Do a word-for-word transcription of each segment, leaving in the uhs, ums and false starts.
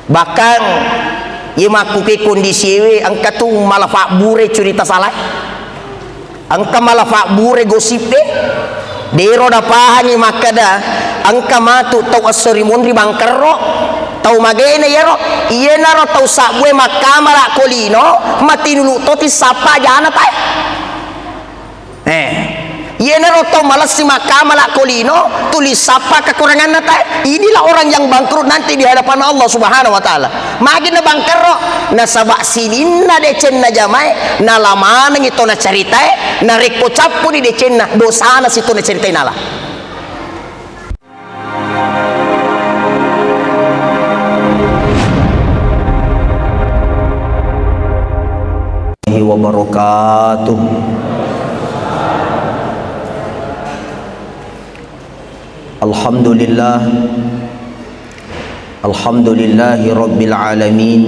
Bahkan, iye makkuke kondisi ewe, engka tu mala fabbure curita salae. Engka mala fabbure gosip e. Dero napahangi makkeda, engka matu tau esso ri munri bangkerro. Tau magena iyaro, iyenaro tau sabbue makkamala ko lino, matinulu to tissappa jana tae. Eh, iyenaro tau malessi makkamala ko lino, tuli sappa kekuranganna tae. Inilah orang yang bangkrut nanti di hadapan Allah Subhanahu wa Ta'ala. Magi na bangkerro? Nasaba sininna decenna jamae, nala manengi to nacaritae, narekko cappuni decenna, dosana si to nacaritai nala. Wabarakatuh. Alhamdulillah. Alhamdulillahi rabbil alamin.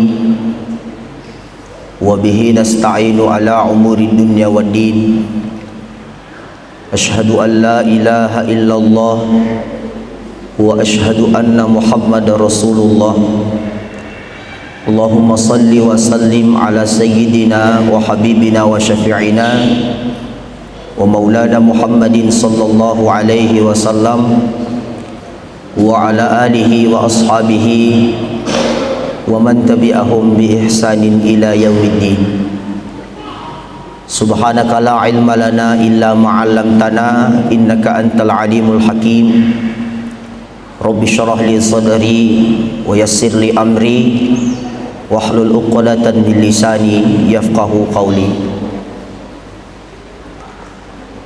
Wa bihi nasta'inu ala umuri dunya waddin. Asyhadu an la ilaha illallah wa asyhadu anna Muhammadar Rasulullah. Allahumma salli wa sallim ala sayyidina wa habibina wa syafi'ina wa maulana Muhammadin sallallahu alaihi wasallam wa ala alihi wa ashabihi wa man tabi'ahum bi ihsanin ila yaumiddin. Subhanaka la ilma lana illa ma 'allamtana, innaka antal alimul hakim. Rabbi syrah li sadri wa yassir li amri wahlul 'uqdatan min lisani yafqahu qawli.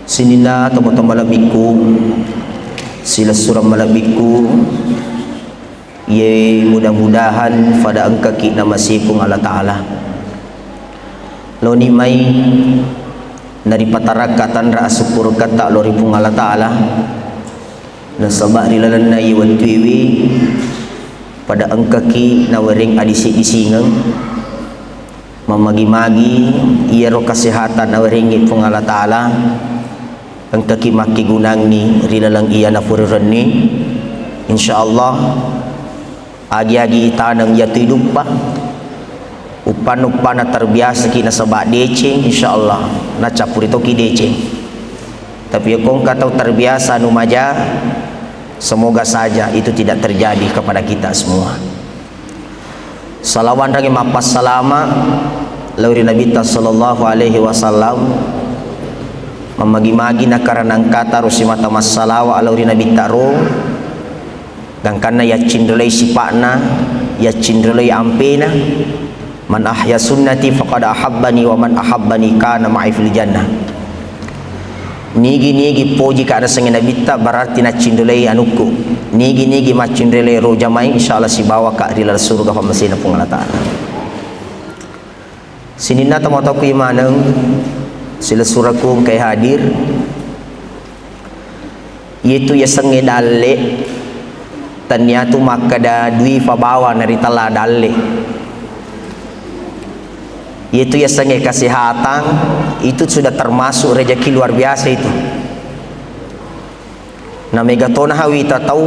Sininna tomatoa malebbikku, silessureng malebbikku, Ye, mudah-mudahan pada engkaki namasei Puang Allah Ta'ala. Loni mai naripatarakka tanra asukkurukkatta lao ri Puang Allah Ta'ala. Nasaba ri lalenna iye wettuewe pada engkaki nawereng adisi-disingeng. Mammagi-magi iyaro kesehatan nawerengngi Puang Allah Ta'ala, engkaki makkegunangngi ri laleng iyana pura renni. Insya Allah, agi-agi itaneng iyatu iduppa, uppanna-uppanna terbiasaki nasaba deceng, insya Allah, nacappuri toki deceng. Tapi yako engka tau terbiasa anu maja, semoga saja itu tidak terjadi kepada kita semua. Salawanrangi mappassalama lao ri Nabitta sallallahu alaihi wasallam. Mammagi-magi nakarana engkata ro simata massalawa lao ri Nabitta ro, gangkanna yaccinrelai sipa'na, yaccinrelai ampena. Man ahya sunnati faqad ahabbani wa man ahabbani kana ma'i fil jannah. Nigi-nigi pojika nasengnge Nabitta, berarti naccinrelai anukku. Nigi-nigi maccinrelai ro jamai, insya Allah sibawaka ri laleng suruga pammasena Puang Allah Ta'ala. Sininna tomatoakku imaneng, silessurekku engkai hadir. Iyetu yasengnge dalle, tenniatu makkeda dui fabawa naritella dalle. Iyetu yasengnge kesehatan, itu sudah termasuk rezeki luar biasa itu. Namega tona hawita tau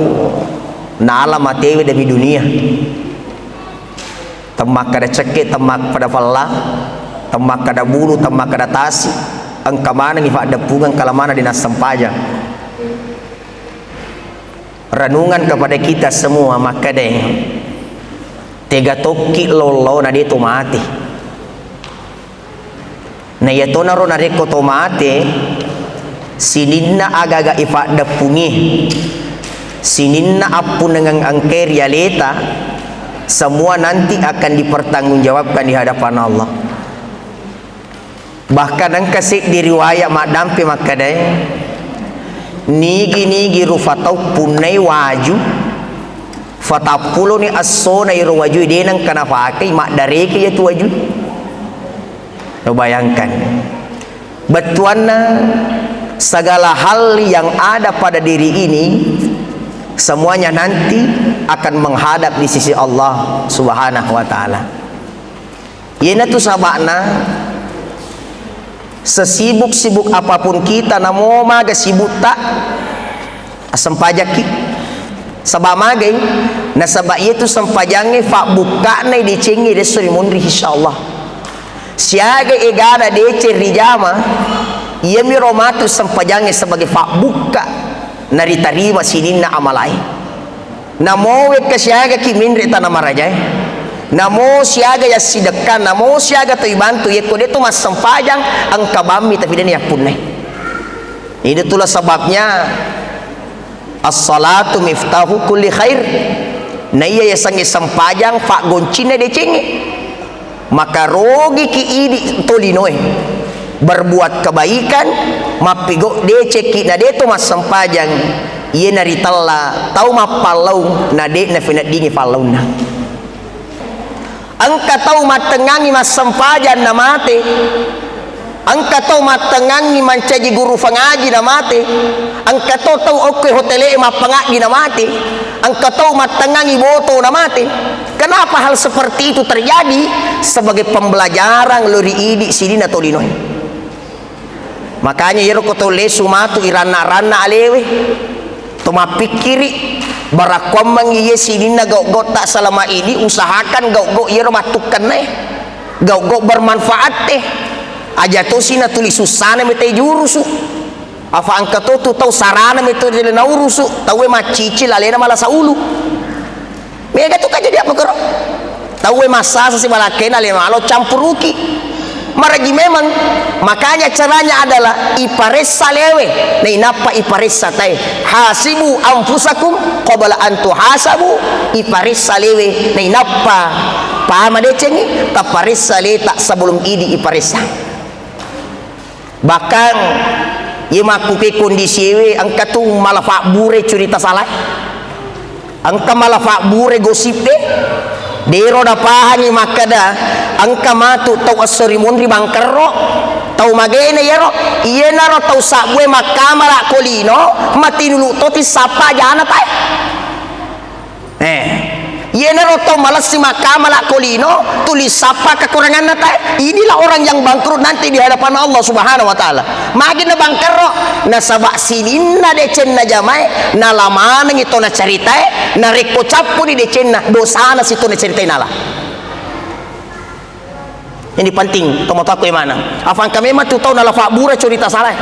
nala matewe demi dunia. Temmakkada cekke, temmakkada fella, temmakkada bulu, temmakkada tasi, engka manengi faddeppungeng kalamana dinassempajang. Renungan kepada kita semua makkeda, tega tokki lollo na de to mate. Na iyatonaro narekko to mate, sininna aga-aga ifaddeppungi, sininna appunnangeng engkae ri aleta, semua nanti akan dipertanggungjawabkan di hadapan Allah. Bahkan engka seddi riwaya maddampe makkedae, nigi-nigi rufa tau punnai waju, fatappuloni essona iro wajue de nengka napakai, maddareke iyatu wajue. Lo bayangkan, bettuanna segala hal yang ada pada diri ini semuanya nanti akan menghadap di sisi Allah Subhanahu wa Ta'ala. Iyanatu saba'na, sesibuk-sibuk apapun kita, namo maga sibukta, assempajakki. Saba' magai? Nasaba' iyatu sempajangnge fabbukka'na decengnge desso rimunri, insyaallah. Siaga egana deceng rijama, iyamiro matu sempajangnge sebagai fabbukka naritarima sininna amalae. Namo wekka siagaki menre tana marajae, namo siaga yassidekka, namo siaga to ibantu, yekko de'to massempajang, engka bammi tapi de'na yappunnai. Itulah sebabnya, "As-salatu miftahu kulli khair." Naiya yasengnge sempajang faggoncinna decengnge. Maka rogiki idi tolinoe. Berbuat kebaikan, mappigau decekki na de'to massempajang, iyena ritella tau mappallaung na de'na feneddingi pallaunna. Engka tau mattengngangi massempajang na mate. Engka tau mattengngangi mancaji guru fangaji na mate. Engka to tau okko hotele'e mappangaddi na mate. Engka tau mattengngangi boto na mate. Kenapa hal seperti itu terjadi? Sebagai pembelajaran lao ri idi sininna tolinoe. Makanya iyaro ko tau lesu matu iranna-ranna alewe, to mappikkiri, barakkuammengngi iye sininna gau-gautta selama ini, usahakan gau-gau iyaro mattukkennae, gau-gau bermanfaatte. Aja tosi natuli sussana metai jurusu. Afa engka to tu tau sarana meto naurusu, tauwe maccicil alena malasa ulu. Mega tu kajadian pekero. Tauwe massasa sibalakkena le malo campuruki. Maraji memang. Makanya caranya adalah iparessa lewe, nainappa iparessa tae. Hasibu anfusakum qabla an tuhasabu, iparessa lewe, nainappa pama decengi, taparessa leta sebelum idi iparessa. Bahkan, iye makkuke kondisiewe, engka tu mala fabbure curita salae. Engka mala fabbure gosippe. Dero napahangi makkeda, engka matu tau esso rimunri bangkerro. Tau magena iyaro, iyenaro tau sabbue makkamala ko lino, matinulu toti sappa jana tae. Eh, iyenaro tau malessi makkamala ko lino, tuli sappa kekuranganna tae. Inilah orang yang bangkrut nanti di hadapan Allah Subhanahu wa Ta'ala. Magi na bangkerro, nasaba sininna decenna jamae, nala manengi to nacaritae, narekko cappuni decenna, dosana si to nacaritai nala. Ini penting, tomatoakku e maneng. Afangka memang tu tau nala fabbura curita salae.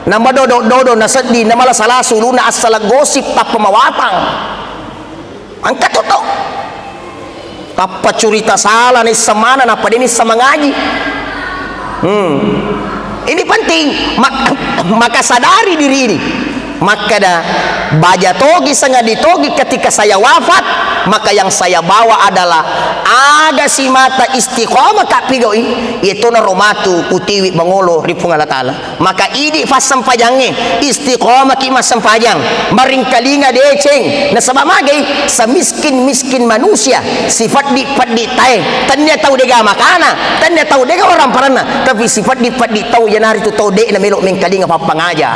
Nama dodo-dodo, nasedding, namala sala suluna, assala gosip, tappa mawatang. Engka tu tau. Tappa curita sala, naisseng maneng, nappa de naisseng mangaji. Hmm. Ini penting. Mak-, maka sadari diri ini. Makkeda, baja togi, sangadi togi ketika saya wafat, maka yang saya bawa adalah aga simata istiqomah ka pigau'i, iyetonaro matu utiwi mangolo ri Puang Allah Ta'ala. Maka idi fassempajangnge, istiqomah ki massempajang, maringkalinga deceng, nasaba magai, semiskin-miskin manusia, sifeddi-feddi tae, tennia tau dega makana, tennia tau dega waramparanna, tapi sifeddi-feddi tau iyanaritu tau de namelo mengkalinga pappangaja.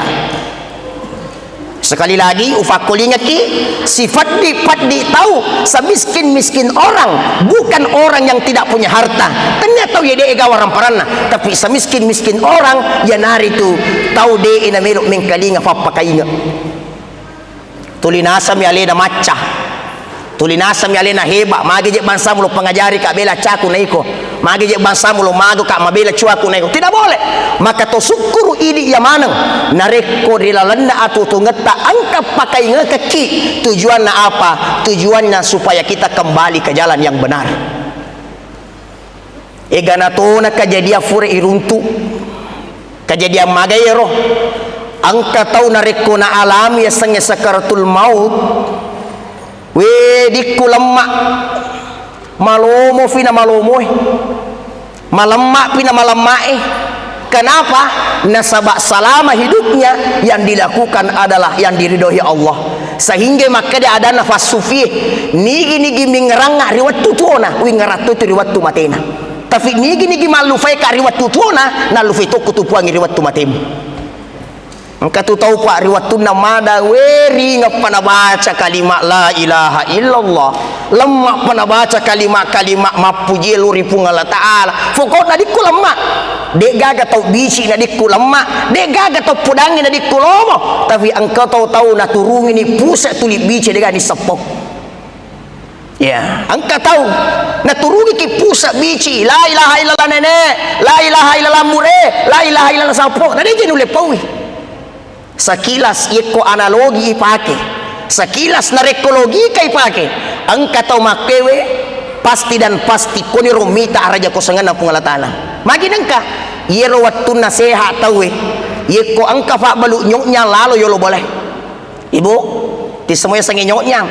Sekali lagi, ufakkolingekki, sifeddi-feddi tau, semiskin-miskin orang, bukan orang yang tidak punya harta. Tennia tau iya de gawa ramparanna, tapi semiskin-miskin orang, iyanaritu tau de namelo mengkalinga fappakainge. Tuli nasami alena macca. Tuli nasami alena heba, magi je bangsamu lo pangajari ka bela caku na iko, magi je bangsamu lo mago ka mabela cuaku na iko. Tidak boleh. Maka to sukkuru idi iya maneng. Narekko ri lalenna atuo-tuongetta engka pakaingekekki, tujuanna apa? Tujuannya supaya kita kembali ke jalan yang benar. Egana tona kajadian fura iruntu. Kajadian maga iyaro. Engka tau narekko naalami yasengnge sakaratul maut, we dikku lemma. Malomo fi na malomoe. Malemma pi na malemmae. Kenapa? Nasaba selama hidupnya yang dilakukan adalah yang diridhoi Allah. Sehingga makkeda adanna fassufie, nigi-nigi mingerangnga ri wettu tuona, wingerang to tu ri wettu matena. Tapi nigi-nigi mallufaika ri wettu tuona, nallufai tokko tu Puangnge ri wettu matemu. Engka tu tau, Pak, ri wettunna mada, we, ringeppa nabaca kalimat la ilaha illallah, lemma'pa nabaca kalimat-kalimat mappujie lao ri Puang Allah Ta'ala. Pokokna dikku lemma. De'gaga tau bici nadikku lemma, de'gaga tau podangngi nadikku lomo, tapi engka tau-tau naturungini pusat tuli bici de'gaga nisseppo. Ya, engka tau naturungiki pusat bici, la ilaha illallah nenek, la ilaha illallah mure, la ilaha illallah sappo, na de'je nulle paui. Sekilas yekko analogi ipake, sekilas narekko logika ipake, engka tau makkewe, pasti dan pasti koniro mita araja kosangenna Puang Allah Ta'ala. Magi nengka, yero wettunna sehat tauwe, yekko engka fabbalu nyoknya lalo yolo bole. Ibu, ti semua yasengnge nyoknya.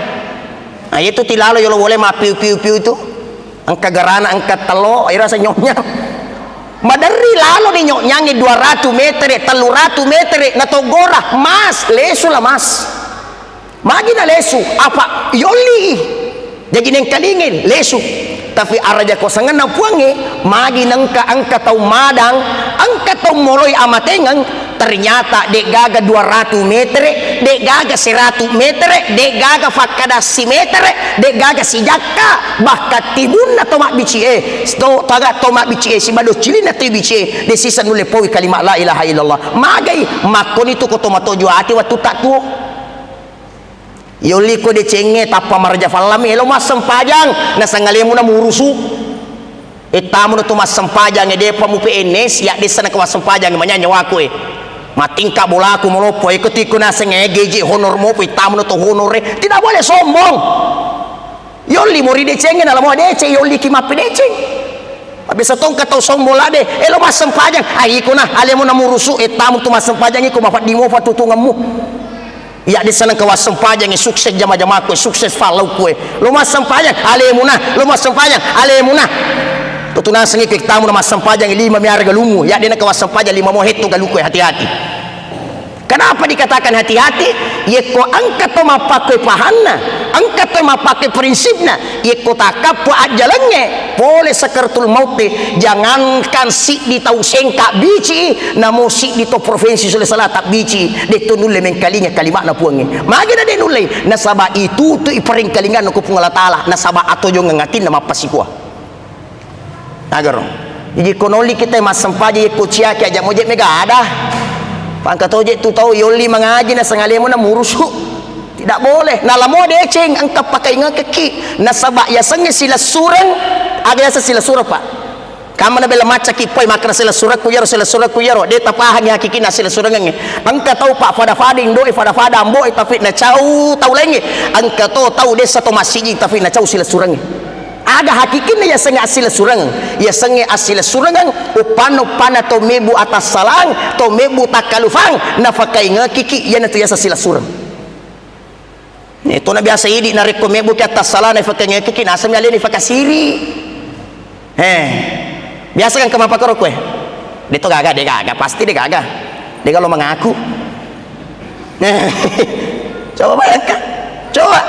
Nah, itu ti lalo yolo bole mapiu-piu-piu itu. Engka garana, engka tello, ero asa nyoknya. Maderri lalo ni nyoknyangnge dua ratu metere, tellu ratu metere, natoggora, mas, lesu la mas. Magi na lesu, apa yolli. Jaji nengkalinge lesu. Tapi araja kosangenna Puangnge, magi nengka engka tau madang, engka tau moloi amatengeng, ternyata de'gaga dua ratu metere, de'gaga seratu metere, de'gaga fakkada simetere, de'gaga sijakka, bahkan tibunna to mabbicie, to, taga to mabbicie, sibado cilinna to bicie, de sisa nulle paui kalima la ilaha illallah. Magai, makkoni tu ko to matojo ati wettu ta tuo. Yolli ko decengnge tappa maraja fallami, elo massempajang, nasangalemu na murusu. E, tamu na tu massempajang, e, depa mu P N S, ya dessa na ko massempajang, manya nyawaku, e. Matingka bolaku moloppo, e, ko tiko naseng, e, G J honor mopo, e, tamu na tu honor, e. Tidak boleh sombong. Yolli mori decengnge, na lamo deceng, yolli ki mappi deceng. Abbiasa tongka tau sombong lade, elo massempajang, ai iko na, alemu na murusu, e, tamu tu massempajang, iko mafaddi mo fatutungemmu. Iya, dessa nengka wassempajang, e, sukses jama-jamaku, e, sukses fallaukku, e. Lo massempajang, alemuna, lo massempajang, alemuna. Tutu naseng iko tamu na massempajang, e, lima miara galummu. Iya, de nengka wassempajang, lima mo hetto galukku, e, hati-hati. Kenapa dikatakan hati-hati? Yekko engka to mappakkoi pahanna, engka to mappakkoi prinsipna, yekko takkappo ajjalengnge, pole sakaratul mautte, jangankan siddi tau sengka bici, namo siddi to Provinsi Sulawesi Selatan bici, detto nulle mengkalinga kalimana Puangnge. Magi na de nulle? Nasaba itutui parengkalinganna ko Puang Allah Taala, nasaba atojongeng atinna mappasikua. Nagaro. Jadi ko nolli kita massempajang, yekko ciaki aja moje mega ada. Pangka toje tu tau yolli mangaji nasangalemu na murusu. Tidak boleh. Nalamo deceng engka pakaingekki. Nasaba yasengnge silessureng, aga yaseng silessureng, Pak? Kamma na bela maccaki poi makkeda silessurekku iyaro, silessurekku iyaro. De tapahangi hakikinna silessurengengnge. Engka tau, Pak, fada-fada indoe, fada-fada amboe, tapi nacau tau laingnge. Engka to tau dessa to massiji tapi nacau silessurengnge. Aga hakikinna yasengnge assilessurengeng? Yasengnge assilessurengeng uppanna-uppanna to mebbu atassalang, to mebbu takkalufang, nafakaingekiki, iyanatu yaseng silessureng. Itu na biasa idi narekko mebbuki atassalang, nafakaingekiki, nasami alena ifakasiri. He, biasa kan kemapa koro kue? De to gaga, de gaga, pasti de gaga. De galo mengaku. Coba bayangkan. Coba.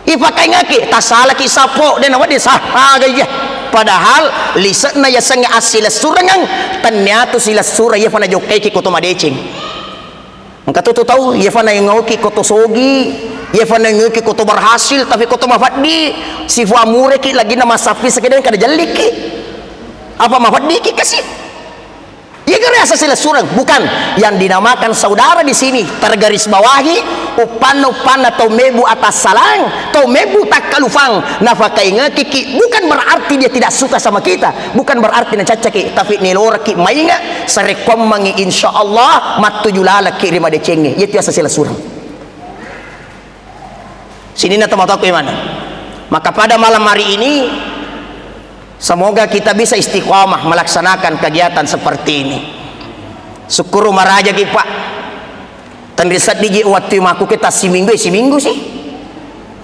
Ipakaingaki, tassalaki sappo, de nawedding sah, aga iya. Padahal lise'na yasengnge assilessurengeng, tenniatu silessureng, iyafa najokkaiki ko to madeceng. Engka to tu tau, iyafa naingoki ko to sogi, iyafa naingoki ko to berhasil, tapi ko to mafeddi, sifua mureki, lagina massappi, sekedeng kada jellikki. Apa mafeddiki kasi? Iya gare asa silessureng, bukan. Yang dinamakan saudara di sini, tergarisbawahi, uppanna-uppanna tau mebbu atassalang, tau mebbu takkalufang, nafakaingekiki, bukan berarti dia tidak suka sama kita, bukan berarti nacaccaki, tapi niloraki mainga, sarekkuammengi, insya Allah, mattuju lalekki ri madecengnge, iya tiasa silessureng. Sininna tomatoakku imanna. Maka pada malam hari ini, semoga kita bisa istiqomah melaksanakan kegiatan seperti ini. Sukkuru marajaki, Pak. Tenri seddiji wattu maku kita siminggu, siminggu sih.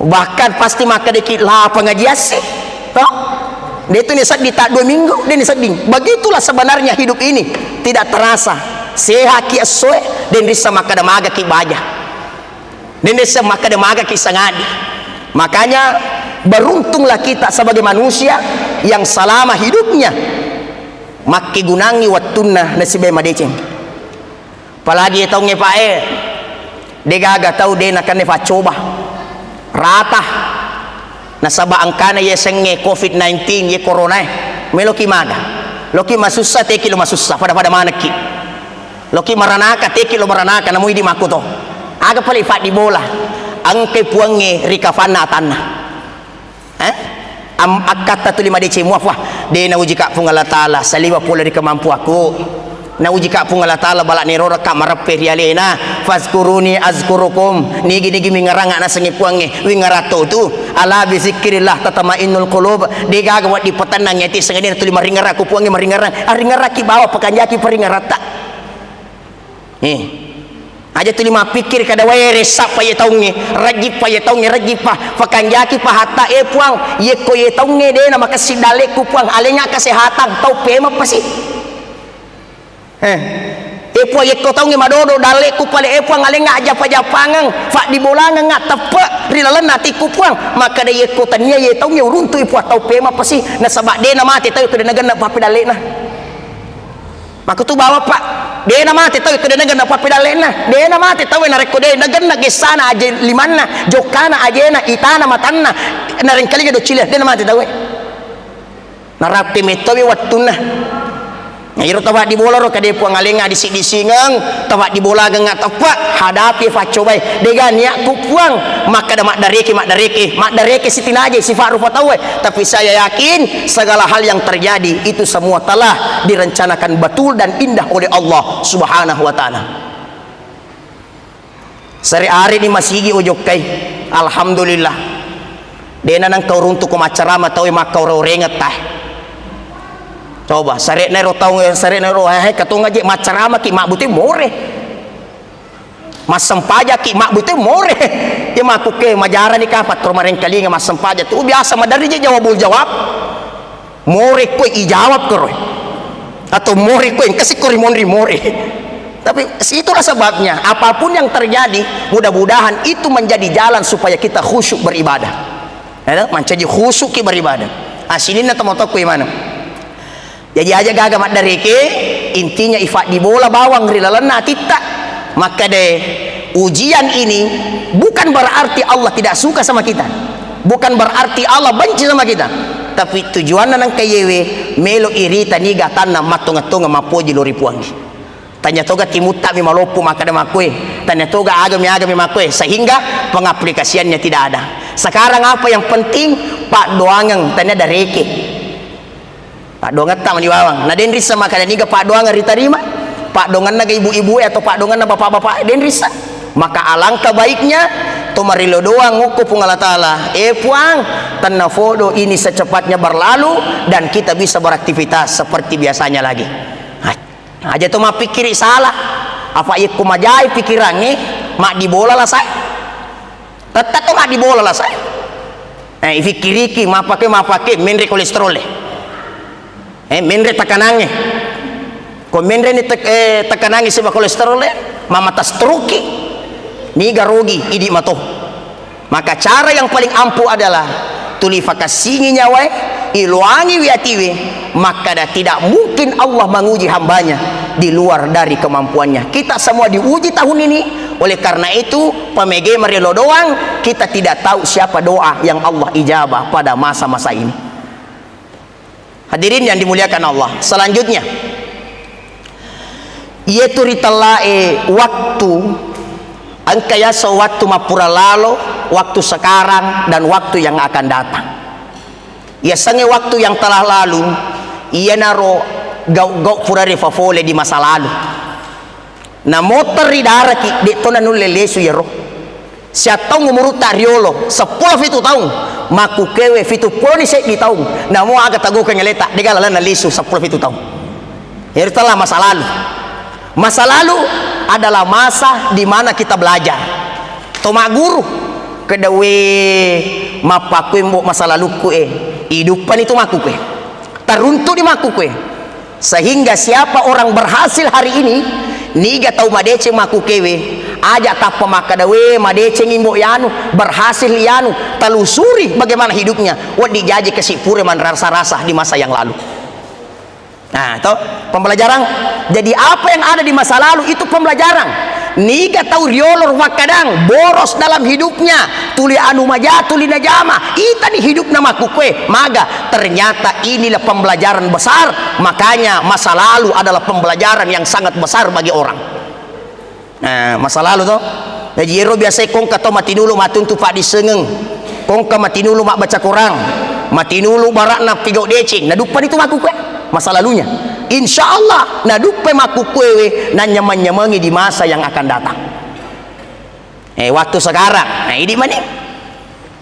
Bahkan pasti makkedeki la pengajian sih. Toh? Dia itu ni seddi tak dua minggu, dia ni seddi. Begitulah sebenarnya hidup ini. Tidak terasa. Sehat ki essoe, dan bisa makkeda magaki baja. Nende seng makkeda magaki sangadi. Makanya, beruntunglah kita sebagai manusia yang selama hidupnya makkegunangi wettunna nasibae madeceng. Apalagi taungnge, Pak, e, degaga tau de nakenna faccoba. Rata. Nasaba engkana yasengnge covid nineteen, ye corona e, meloki maga. Loki masussa, teki lo masussa, pada-pada manekki. Loki maranaka, teki lo maranaka, namu idi makkuto. Aga pale faddi bola? Engkai puangnge ri kafanna atanna. Eh? Am-, akkatta tuli madeceng muafa. De naujika Puang Allah Taala saliwa pole ri kemampuakku. Naujika Puang Allah Taala bala neroraka mareppe ri alena. Fazkuruni azkurukum. Nigi-nigi mingeranga nasengi puangnge. Wingeratto tu. Ala bizikrillah tatmainnul qulub. De gaga waddi patennang ati sengedena tuli maringera ku puangnge maringerang. Aringeraki bawa pakanjaki paringeratta. Eh. Aja tuli mappikkiri kada wae ressa pa ye taungnge, rejji pa ye taungnge, rejji pa, pakanjaki pa hatta, eh Puang, yekko ye taungnge de na makessing dalleku Puang, alenga kesehatan, tau pema pasi. Eh. Eh Puang, yekko taungnge madodo dalleku pale, eh Puang, alenga ajapa-japangeng, faddi bolangeng teppe ri lalenna atikku Puang, makkada yekko tania ye taungnge uruntu i Puang, tau pema pasi, nasaba de na mate tau ko de na genna papi dallena. Makkutu bawa, Pak, de na mate tau ko de na genna pappedallenna, de na mate tau narekko de na genna gessana aje limanna, jokkana ajena, itana matanna, narengkalinga doccilia, de na mate tau. Narappe mettomi wattunna. Na iro tafaddi bola ro kade Puang alenga disi-disingeng, tafaddi bola genga teppe, hadapi faccobai. Dega niatku Puang, makkada maddareke, maddareke, maddareke sitinaje, sifa rupa tauwe. Tapi saya yakin segala hal yang terjadi itu semua telah direncanakan betul dan indah oleh Allah Subhanahu wa Ta'ala. Sare areni masigi ujokkai. Alhamdulillah. Dena nangka uruntu ko maccarama tau makka ora-orengetta. Coba, sarekna ero tau, sarekna ero, eh, katong aje maccarama ki mabbute more. Massempajaki mabbute more. Iya makkuke majarani ka pattoro marengkalinga massempajang tu biasa maderri je jawabul jawab. More ko ijawab koro. Atau more ko engka sikko rimonri more. Tapi itulah sebabnya apapun yang terjadi mudah-mudahan itu menjadi jalan supaya kita khusyuk beribadah. Ya, mancaji khusyuk ki beribadah. Asininna tomatoku imana. Jaji aja gaga maddareke, intinya ifaddi bola bawang ri lalenna atitta. Makkadae, ujian ini bukan berarti Allah tidak suka sama kita. Bukan berarti Allah benci sama kita. Tapi tujuanna nengka yewe, melo irita niga tanna mattongeng-tongeng mappoji lo ri Puangnge. Tanya toga timutta mi maloppo makkada makkue. Tanya toga aga mi aga mi makkue. Sehingga pengaplikasiannya tidak ada. Sekarang apa yang penting? Paddoangeng, tania dareke. Paddoangetta mani bawang. Na denrissa makkada niga paddoangeng ritarima? Paddoangenna ga ibu-ibu atau paddoangenna bapak-bapak? Denrissa. Maka alangkah baiknya to marilodoang okko Puang Allah Taala. Eh Puang, tenna fodo ini secepatnya berlalu dan kita bisa beraktivitas seperti biasanya lagi. Nah, aja to mappikkiri salah. Apa yekko majai pikirangnge, maddi bola lasae. Tetta to maddi bola lasae. Eh, ifikkiriki, mapake, mapake, menre kolesterol e. Eh, menre tekanangnge. Ko menre ni tek-, eh, tekanangnge siba kolesterol e, mamata stroke ki. Niga rogi, idi mato. Maka cara yang paling ampuh adalah tuli fakassingi nyawae, iloangiwi atiwe, makkada tidak mungkin Allah menguji hambanya di luar dari kemampuannya. Kita semua diuji tahun ini, oleh karena itu, pamege marelo doang, kita tidak tahu siapa doa yang Allah ijabah pada masa-masa ini. Hadirin yang dimuliakan Allah, selanjutnya, iyatu ritellae waktu, engka yaso waktu mappura lalo, waktu sekarang, dan waktu yang akan datang. Yasengnge waktu yang telah lalu, iyanaro gau-gau pura rifafole di masa lalu. Na motor ri daraki, de to nanulle lesu iyaro. Siattaung umurutta riolo, seppulo fitu taung, makkukewe fitu pulo ni seddi taung, namo aga tagokeng aleta, dega lalenna lisu seppulo fitu taung. Iyaro telah masa lalu. Masa lalu adalah masa di mana kita belajar. To magguru, kedawe mappakue mbo masa lalukku e, iduppani tu makkukue. Taruntu di makkukue. Sehingga siapa orang berhasil hari ini, niga tau madeceng makkukewe, aja tappa makkada, "We, madecengi mbo yanu, berhasil yanu." Telusuri bagaimana hidupnya. Weddi jaji kasi pura manrasa-rasa di masa yang lalu. Nah, to, pembelajaran. Jadi apa yang ada di masa lalu itu pembelajaran. Niga tau riolo ro makkadang, boros dalam hidupnya, tuli anu maja, tuli najama, itani hidupna makkukkue, maga, ternyata inilah pembelajaran besar, makanya masa lalu adalah pembelajaran yang sangat besar bagi orang. Nah, masa lalu to. Jaji ero biasa kongka to matinulu matuntu paddissengeng. Kongka matinulu mabbaca Quran. Matinulu barakna pigau deceng. Naduppani tu makkukkue. Masa lalunya. Insya Allah, naduppai makkukkuewe nanyameng-nyamengi di masa yang akan datang. Eh, waktu sekarang. Nah, idi mani.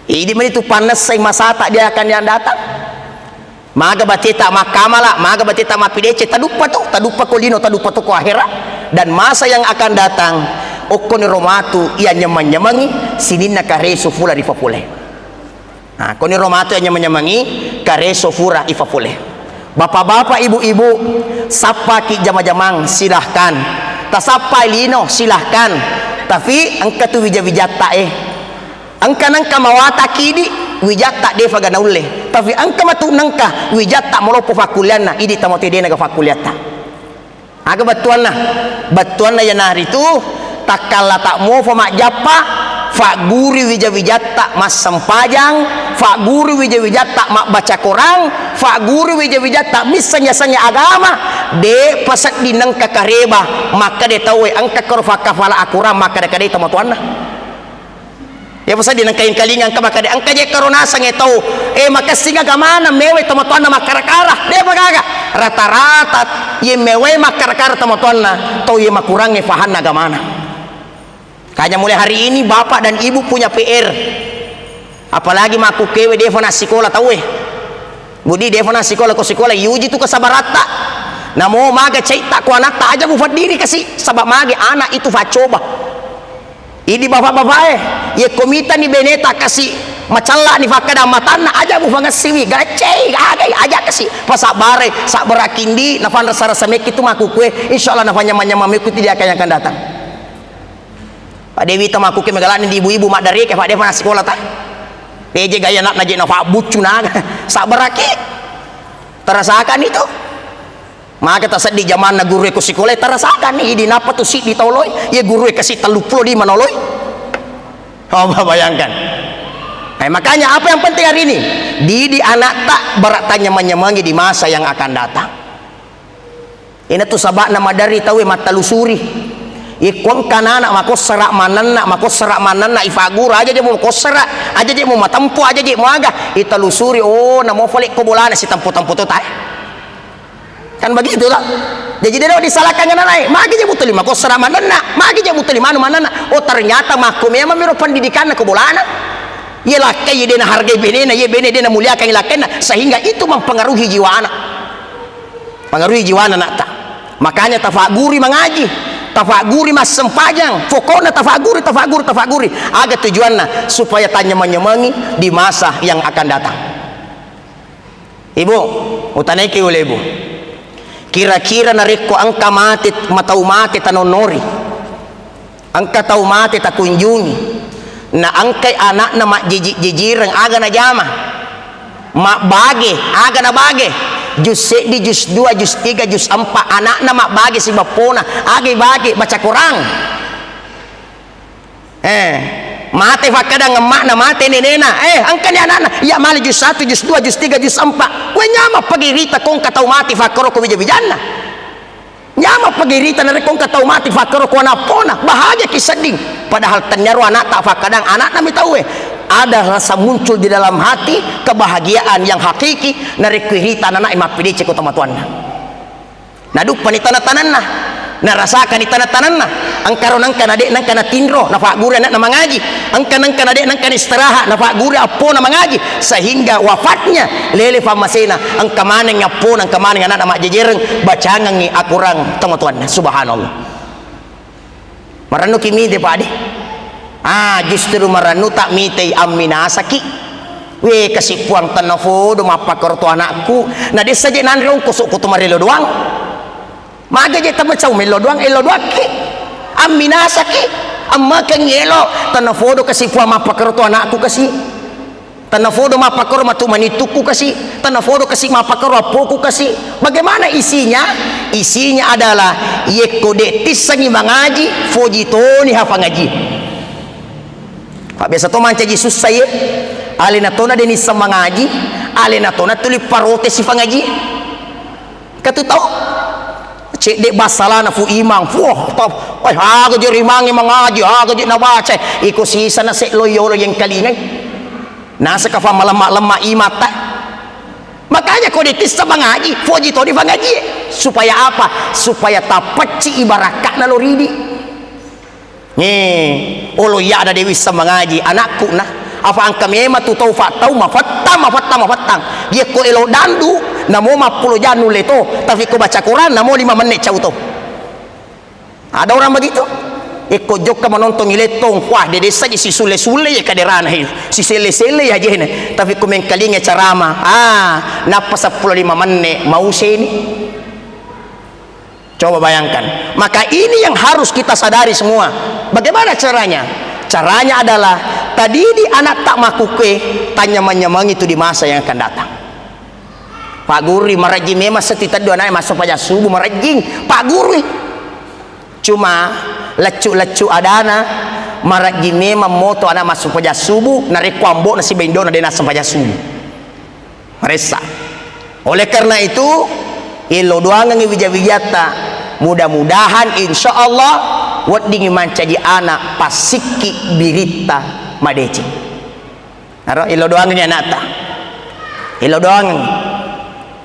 Idi mani tu pannessai masata dia akan yang datang. Maga bateta makkamala, maga bateta mappideceng, taduppa tu, taduppa ko lino, taduppa tu ko ahera. Dan masa yang akan datang, okkoniro matu iya nyameng-nyamengi sininna kareso fura ri fafule. Nah, koniro matu iya nyameng-nyamengi kareso fura ifafule. Bapak-bapak, ibu-ibu, sappaki jama-jamang, silahkan. Tasappai lino, silahkan. Tapi engka tu wija-wijatta e. Engka nengka mawataki idi, wijatta defa ga naulle. Tapi engka matu nengka wijatta maloppo fakkullianna, idi tamato dena ga fakkulliatta. Aga bettuanna? Bettuanna iyanaritu takkalla tak mofa majjappa, fagguri wija-wijatta massempajang, fagguri wija-wijatta mabbaca Quran, fagguri wija-wijatta misseng yasengnge agama, de pasedding nengka kareba makkeda tauwe engka karo fakkafala akurang makkeda-kedai tomatoanna. Iya pasedding nengka engkalinga engka makkeda, engka je karo nasengnge tau, eh, makessing agamana, mewai tomatoanna makkara-kara. Depa gaga. Rata-rata ye mewai makkara-kara tomatoanna, tau ye makurangnge fahanna agamana. Kanya mulai hari ini bapak dan ibu punya P R. Apalagi makkukkewe defa nassikola tauwe. Budi defa nassikola ko sikola, iuji tu kesabaratta. Namo maga caitta ko anatta, aja mufaddiri kasi, saba mage anak itu faccoba. Idi bapak-bapak e, yekko mitani beneta kasi macalla ni fakkada matanna, aja mufangessiwi, gacei, agai, aja kasi, pasabbarai, sabbaraki ndi, nafanrasa-rasa mekki tu makkukue, insya Allah nafanyamang-nyamang mekki tu di akan yang akan datang. Pak Dewi ta makkuke megalani di ibu-ibu maddareke, Pak Dewa nassikola ta. Peje gaya anakna je nafabbuccu naga. Sabbaraki. Terasakan itu. Maka taseddi jamanna guru e ko sikola, terasakan ni. Idi nappa tu siddi tau loi. Ye guru e kasi tellu pulo lima noloi. Coba bayangkan. Eh, makanya apa yang penting hari ini? Didi anakta berat tanya menyemangi di masa yang akan datang. Ina tu saba'na maderri tauwe mattalusuri. Ikko engka anana makossara manenna, makossara manenna, ifagguru, aja je mu makossara, aja je mu matempo, aja je mu aga, italusuri, oh, namo fale ko bolana sitempo-tempo to tae. Kan begitu, toh? Jadi, de' disalahkan ananae, magi je mu tuli makossara manenna, magi je mu tuli manu manenna. Oh, ternyata makko memang miro pendidikanna ko bolana. Ye lakkai, ye de' nahargai benena, ye bene de' namuliakan lakkainna, sehingga itu mempengaruhi jiwana. Pengaruhi jiwana anakta. Makanya tafagguri mangaji, tafagguri massempajang, pokokna tafagguri, tafagguri, tafagguri. Aga tujuanna? Supaya tanyameng-nyamengi di masa yang akan datang. Ibu, utanaiki ule ibu. Kira-kira narekko engka mate, matau mate tanonnori. Engka tau mate takunjungi. Na engkai anakna majjiji-jijireng, aga najama? Mabbage, aga nabage? Jus seddi, jus dua, jus tiga, jus empat. Anakna mabbage sibappona. Aga ibage? Baca Quran. Eh, mate fakkadang emma'na, mate nenena. Eh, engkani anakna. Iya male jus satu, jus dua, jus tiga, jus empat. Kue nyama pagi rita kongka tau mate fakkoro ko wija-wijanna. Nyama pagi rita narekko engka tau mati fakkoro ko anappona. Bahagia ki sedding. Padahal tenniaro anakta fakkadang anakna mi tauwe. Ada rasa muncul di dalam hati kebahagiaan yang hakiki narekko irita anakna mappideceng ko tomatoanna. Naduppani tana-tananna, narasakani tana-tananna. Engkaro nengka nade' nengka natinro, nafagguri anakna mangaji. Engka nengka nade' nengka naistirahat, nafagguri appona mangaji. Sehingga wafatnya lele fammasena, engka maneng appona, engka maneng anakna majjejereng, bacangengngi akurang tomatoanna. Subhanallah. Marennuki mite, Pak, de? Ah, justru marennu tak mitei amminasaki. We, kasi Puang tennafodo mappakkoro to anakku. Na dessa je nanre ongkosok ko to marelo doang. Maga je tabacau mello doang, ello doakki. Amminasaki. Ammakeng elo. Tennafodo kasi Puang mappakkoro to anakku kasi. Tanafodo mappakkoro matu manittukku kasi, tanafodo kasi mappakkoro appoku kasi. Bagaimana isinya? Isinya adalah yekko de' tissengi mangaji, foji toni ha fangaji. Pak biasa to mancaji sussa ye, alena tona de' nisseng mangaji, alena tona tuli parotesi fangaji. Katu tau? Cedde bassalana fu imang, fuh, tau, wah, aga je rimangi mangaji, aga je nabaca, iko sisa na se' lo yolo yengkalingai. Nasaka fa malemma-lemma imata. Makanya ko de' tisseng mangaji, foji toni fangaji. Supaya apa? Supaya tapacci ibarakka'na lo ridi. Eh, olo iya ada de' wisseng mangaji anakku na. Apa engka memang tu tau fa tau mafettang, mafettang, mafettang. Yekko elo dandu, namo mappulo jang nulle to, tapi ko baca Quran namo lima menit cau to. Ada orang begitu? Ekko jokka menonton ilettong, wah, de' dessa ji sisulle-sulle ya kaderana he, siselle-selle ya jene. Tapi ko mengkalinga carama, ah, nappa seppulo lima menit mau seni. Coba bayangkan. Maka ini yang harus kita sadari semua. Bagaimana caranya? Caranya adalah tadidi anak tak makuke, tanyamang-nyamangi tu di masa yang akan datang. Paggurui, marejjing memang setti teddu anak masuk pajak subuh marejjing, paggurui. Cuma leccu-leccu adana, marejjing memang moto anak masuk pajak subuh, narekko ambo'na sibawa indona de' naseng pajak subuh. Maressa. Oleh karena itu, illo doangengngi wija-wijatta. Mudah-mudahan, insya Allah, weddingngi mancaji anak passikki biritta madeceng. Naro, illo doangengngi anakta. Illo doangengngi.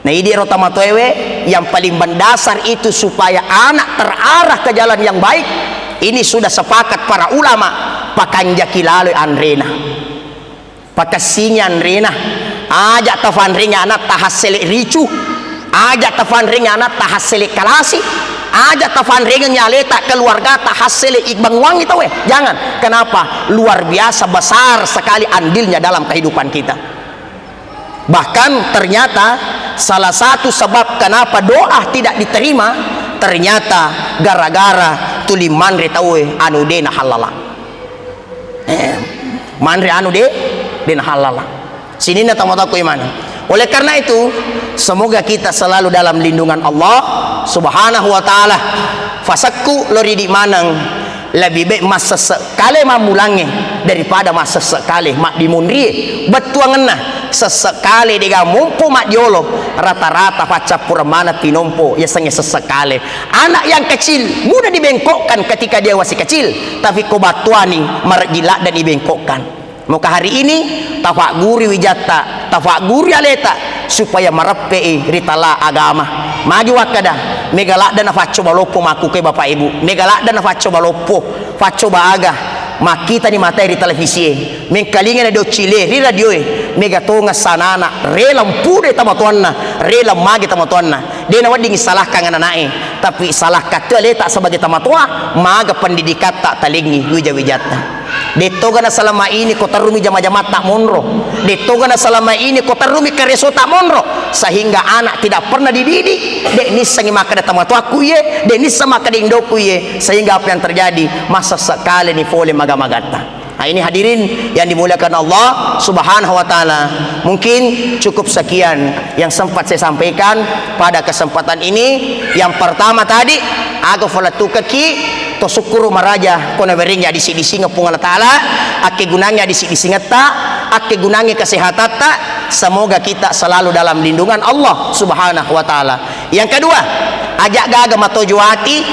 Nah, idi ero tomatoewe, yang paling mendasar itu supaya anak terarah ke jalan yang baik. Ini sudah sepakat para ulama, pakanjaki laloi anrena. Pakessingi anrena. Aja tafanrengi anatta hassele ricu. Aja tafanrengi anatta hassele kalasi. Aja tafanrengi aleta keluargata hassele ibanguangi tauwe. Jangan. Kenapa? Luar biasa besar sekali andilnya dalam kehidupan kita. Bahkan ternyata salah satu sebab kenapa doa tidak diterima, ternyata gara-gara tuli manre tauwe anu de' nahallala. Eh, manre anu de', de' nahallala. Sininna tomatoakku imaneng. Oleh karena itu, semoga kita selalu dalam lindungan Allah Subhanahu wa Ta'ala. Fasakku lo ridi maneng, lebih baik massesse kale mammulangnge daripada massesse kale maddimunrie. Bettuangenna, sesse kale de' ga mompo maddiolo, rata-rata faccappureng maneng tinompo yasengnge sesse kale. Anak yang kecil mudah dibengkokkan ketika dia masih kecil, tapi ko battuani marejjing ladde' dibengkokkan. Moka hari ini tafagguri wijatta, tafagguri aleta supaya mareppe'i ri tala agama. Magi wakkada, mega ladde' nafaccoba loppo makkuke Bapak Ibu, mega ladde' nafaccoba loppo, faccoba aga, makkitani matae ri televisie, mengkalinga na doccile ri radioe, mega tonga sanana, rela mpude tamatoanna, rela mage tamatoanna. De' nawedding salahkan anana'e, tapi salahkan tu aleta sebagai tamatoa, maga pendidikatta talengngi wija-wijatta. De' toga nasalama ini ko terrumi jama-jamatta monro. De' toga nasalama ini ko terrumi karesota monro. Sehingga anak tidak pernah dididik. De' nissengi makkeda tamatoakku iye, de' nisseng makkeda indokku iye. Sehingga apa yang terjadi? Massesse kaleni fole maga-magatta. Nah, ini hadirin yang dimuliakan Allah Subhanahu wa Ta'ala. Mungkin cukup sekian yang sempat saya sampaikan pada kesempatan ini. Yang pertama tadi, aga falettukekki to sukkuru maraja ko nawerengngi adisi-disingeng Puang Allah Ta'ala, akkegunangngi adisi-disingetta, akkegunangngi kesehatatta. Semoga kita selalu dalam lindungan Allah Subhanahu wa Ta'ala. Yang kedua, aja' gaga matojo ati,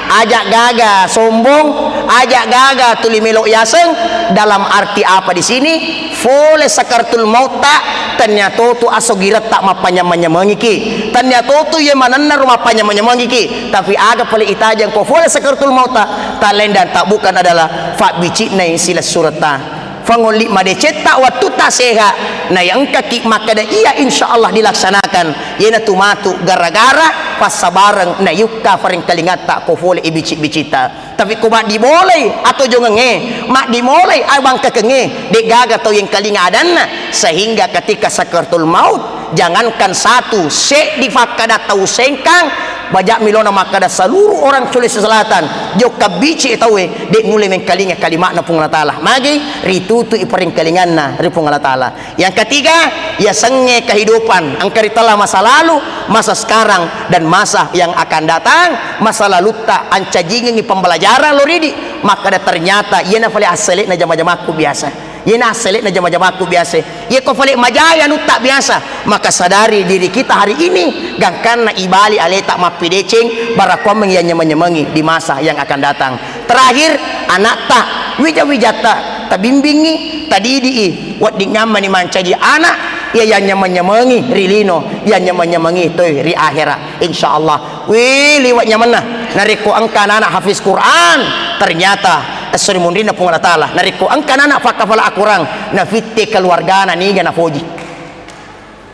aja' gaga sombong, aja' gaga tuli melo' yaseng. Dalam arti apa di sini? Fole sakaratul mautta, tennia totu asogiretta mappanyameng-nyamengiki. Tennia totu iye manenna ro mappanyameng-nyamengiki. Tapi aga pale itajeng ko fole sakaratul mautta, tak lain dan tak bukan adalah fabbici'nai silessuretta. Fangolli madecetta wattutta seha, na engkaki makkeda iya insya Allah dilaksanakan, iyanatu matu gara-gara passabareng na yukka farengkalingatta ko fole ibici-bicita. Tapi ko maddimolai atojongengnge, maddimolai abangkakengnge, de'gaga tau yengkalinga adanna, sehingga ketika sakaratul maut, jangankan satu, seddi fakkada tau sengkang, Baja'mi lona makkada seluruh orang Sulawesi Selatan, jokka bici tauwe, de' nulle mengkalinga kalima'na Puang Allah Ta'ala. Magi? Ritutui parengkalinganna ri Puang Allah Ta'ala. Yang ketiga, yasengnge kehidupan, engka ritella masa lalu, masa sekarang, dan masa yang akan datang. Masa lalutta ancajingengngi pembelajaran lo ridi, makkada ternyata iyana fale assele'na jama-jamakku biasa. Iyana assele'na jama-jamakku biasa. Iyako fale majai anutta biasa, maka sadari diri kita hari ini, gangkanna ibali aleta mappideceng, barakuammeng yang nyameng-nyamengi di masa yang akan datang. Terakhir, anatta, wija-wijatta, tabimbingi, tadidii, wedding nyammani mancaji anak, iya yang nyameng-nyamengi ri lino, yang nyameng-nyamengi toi ri akhirat. Insya Allah. Wih, liwat nyamenna. Narekko engka anak-anak hafiz Quran, ternyata esso ri munrinna Puang Allah Ta'ala. Narekko engka anak-anak fakkafala akurang, nafitte keluargana niga nafoji.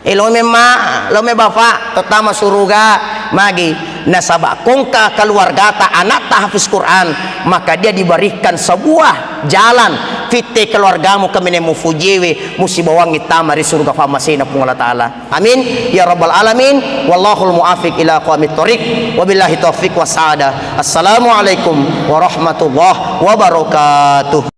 Eh, lo memma, lo me bapak, terutama suruga, magi. Nasaba kongka keluargata, anatta hafiz Quran, maka dia diberikan sebuah jalan, fitte keluargamu kemene mufujewe, musibawangi tama ri surga fammasena Puang Allah Ta'ala. Amin ya rabbal alamin. Wallahul muafiq ila aqwamit thoriq. Wabillahi taufiq wassaada. Assalamualaikum warahmatullahi wabarakatuh.